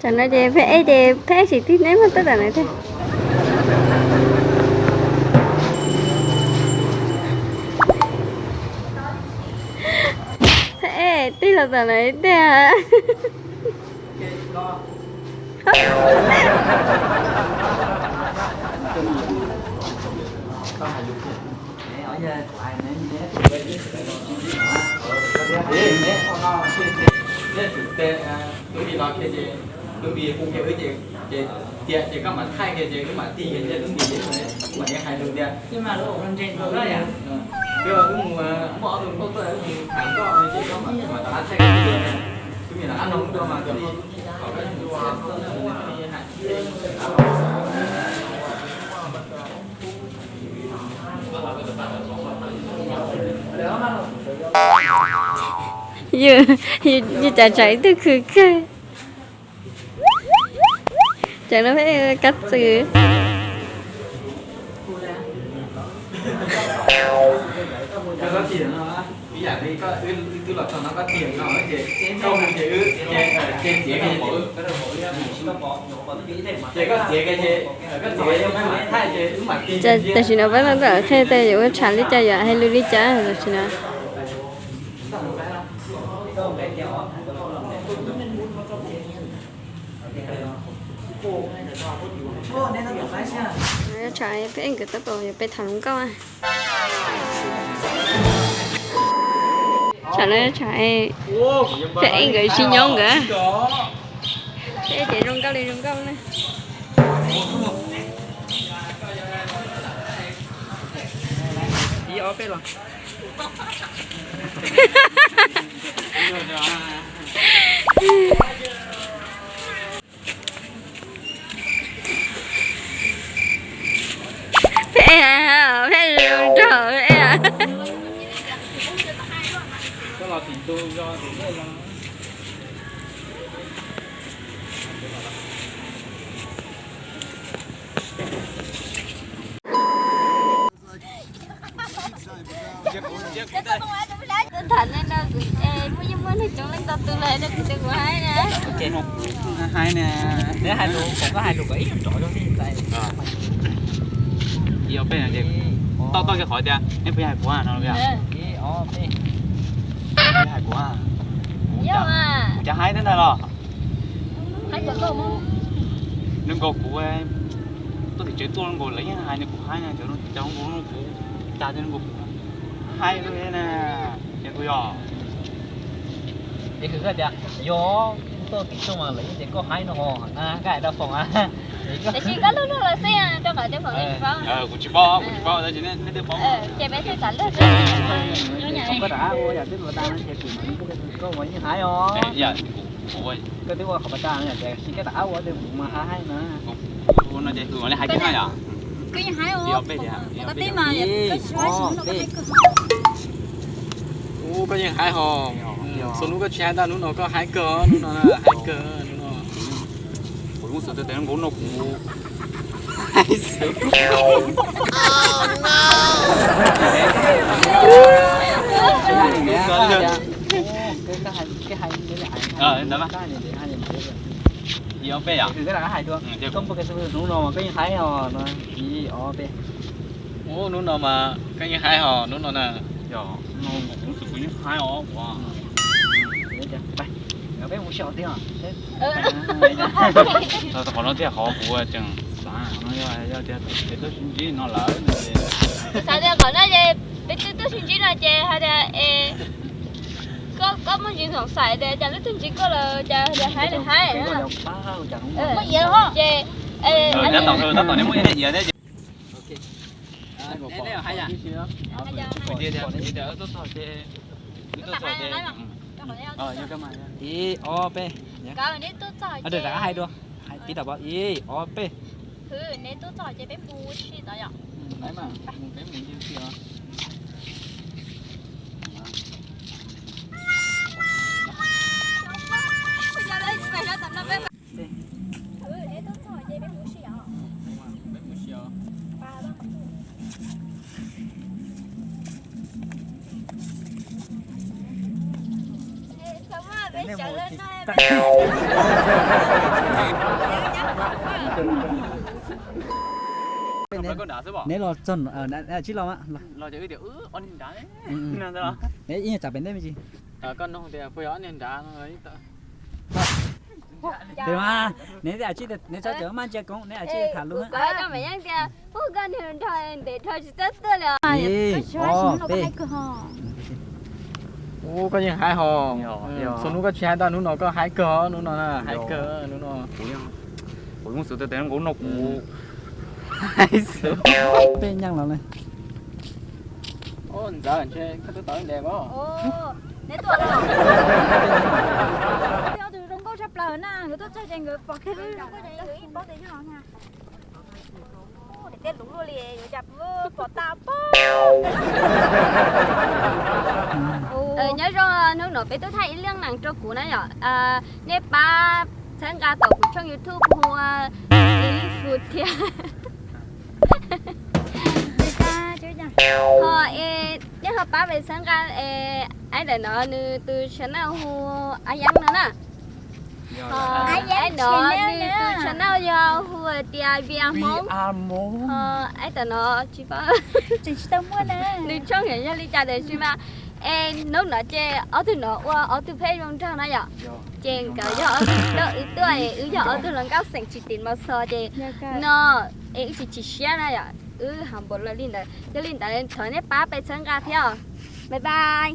No ces peb ej ces peb ej tsis tig neb muab tab tom na tiag. Peb ej tig los tom na tiag. Lub npis hu kiag wb ces, ces tias ces koj mam thaij kiag ces wb mam tig kiag ntiaj teb ces wb mam li hais lus tias, wb mus muab ob tug nkauj tuaj wb mus tham nkauj no ces koj mam rov qab thaij kiag. Tus me nyuam ab no dua mas kom koj Yus, yus cas tsam ib tug khwv kawg. Tsam no peb kab txwm. Tam sim no peb mam qhia tias yuav ua tshav li cas, yuav hais lus li cas tam sim no. Tsam peb nkawd tab tom yuav pem tham hluas nkauj. Tsam no tsam peb nkawd sib nyob nkawd. Peb ces zoo nkauj li zoo nkauj na. Ib ob peb los. Peb, peb zoo nraug peb. Tham nej no, muaj yeej muaj neeg coob leej tau tu lawm no kuv twb kuv hais na. Hais na, neb hais lus kom koj hais lus kom ib nrov zog thiaj txais. Ib ob peb no ces tau tau kiag qhov tias neb puas yog hais kuv no, hais kuv, kuv cov haib thiab ntag los. Zoo nkaus kuv tuaj tim tsev tuaj zoo nkaus lawv yeej hais tias kuv haib na, cov zoo nkaus kuv cas thiaj zoo nkaus kuv haib na, ces kuv yog. Es kuv tias yog tuaj tim tuaj mas lawv yeej tias koj haib no ho, koj hais rau foom. Tiam sis koj lub nug los xij rau qhov tias foom yeej tsis paub. Kuv tsis paub, kuv tsis paub tab sis nej twb paub. Ces peb thiaj txav lwg xwb. Koj rov qab ua yam twb luav tas no ces kuv, koj ua yeej haib os. Koj twb ua qhov pas tas no tias sis koj rov qab ua tias kuv mas haib haib na. Kuv no ces kuv ua li hais koj yom. Kuv yeej haib os, koj tib mas koj tsis haib, koj yeej haib ho. Txhua hnub koj tsis haib tab hnub no koj haib kawg, hnub no haib kawg hnub no. Kuv lub xov tooj tes nkaus no kuv. Ib ob peb yom. Hnub no mas koj yeej haib os no, ib ob peb. Hnub no mas koj yeej haib ho, hnub no na. Yog, kuv yeej haib os. Peb mus xyaum tiag. Qhov no tiag qhov kuv tseem xav no yog tias peb twb sib ntsib no lawm no ces, xav tias qhov no ces peb twb twb sib ntsib no ces hais tias es koj muaj ntsis xoom xaim tias cas lub twg ntsib koj lawm cas tias haib li haib. Muaj iav ces tab tom neb muaj iav thiab ces. Ib ob peb, rov qab hais dua, hais tib rau pab ib ob peb. Neb tuaj txog ces peb mus ua si tod yom. Neb los txog, neb ua tsi los? Neb ib nyuag txav pem ntej me ntsis. Neb mas, neb ua tsi, neb txhob cawv maj ntsia koob, neb ua tsi tham lus. Ub, koj niag nrog ntev dhau tsis txawj tuaj li os. Ib, ob, peb. Ub, koj yeej hais hos. Txhua hnub koj tsis hais, tab hnub no koj hais kawg, hnub no hais kawg, hnub no. Kuv yeej, kuv yeej xwv tes tes nqus no kuv hais xwb. Peb nyeej los ne. Ntxawm, ntshe koj twb tau ib ntes os. Neb tuaj los? Ob tug zoo nkauj tshaj plaws na, nkawd tuaj txog ces nkawd pom kiag lub zoo nkauj ces nkawd yeej paub tias yog na. Tej lus luaj li yuav cas pom tas pob. Nyob zoo, hnub no peb tuaj thaij ib leej neeg rau kuv na yom. Nej pab txhawb nqa tom kuv tshooj YouTube hu ua Lis Lis Fus thiab. Ho es nej ho pab peb txhawb nqa es, aib ntawm no nws tus channel hu Ab Yeeb no na. Ho aib ntawm no nws tus channel yog hu tias V R Hmoob. Ho aib ntawm no tsis paub, tseem tsis tau muaj na, nws tshooj yog li cas tiam sis mas es hnub no ces ob tug no ua ob tug pheej zoo nraug na yom. Ces nkawd yog ob tug coj wb tuaj es wb yog ob tug hluas nkauj xeem tsis tim mos xos ces no es wb tsis chim siab na yom. Wb hais npaum li ntawd, yog li ntawd thov nej pab peb txhawb nqa thiab os. Bye bye.